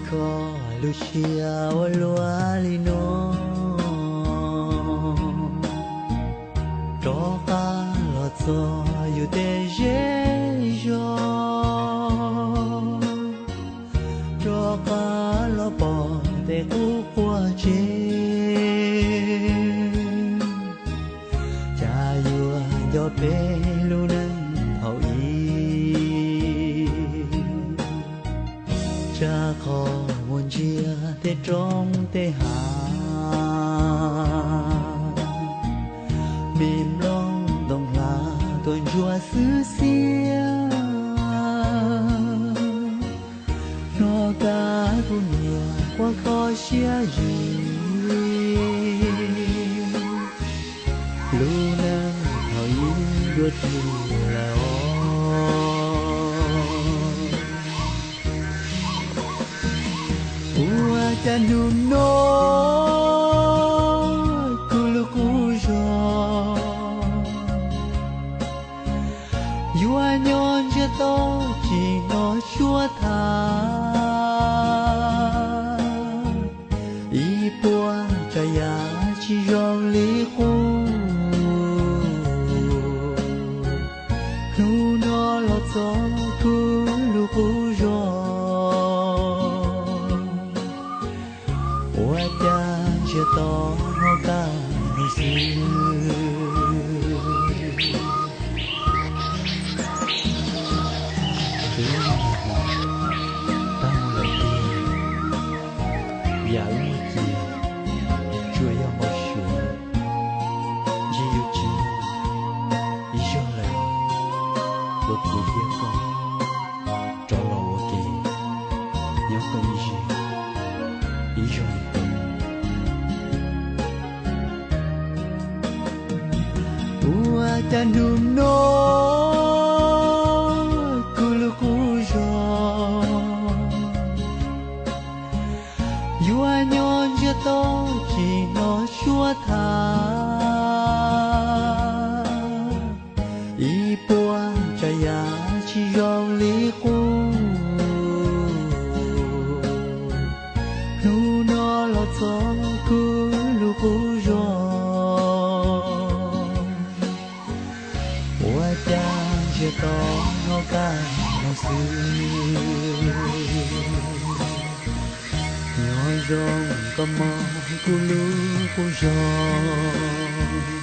Koj lub siab ua luaj li no, rov qab los txog yus tej zej zog, rov qab los pom tej qub qua tsev. Cas yuav nco peb lub neej thaum ub, tsam qhov mus ntsia tej roob tej hav, me nplooj ntoo hlav tuaj ntsuab xwb xiab. Hnov kab kuv niam quaj kho siab zim, lub neej thaum ub yuav tu lawm os. Ua cas hnub no kuv lub qub zog yuav nyob ntsiag to tsis hnov suab tham, ib puas tsav yam tsis zoo li qub. Hnub no los txog kuv lub qub zog, ua cas ntsiag to hnov kab no xwb. Tag lawm tiag, yam wb muaj cia tsuas yog npau suav, ntshe yuav tsis muaj ib zaug lawm uas kuv thiab koj rov los ua ke nyob koom ib zig ib zaug li ko. Ua cas hnub no kuv lub qub zog yuav nyob ntsiag to tsis hnov suab tham, ib puas tsav yam tsis zoo li qub. Hnub no los txog kuv lub qub zog, ua cas ntsiag to hnov kab no xwb. Nyob zoo koj mog kuv lub qub zog.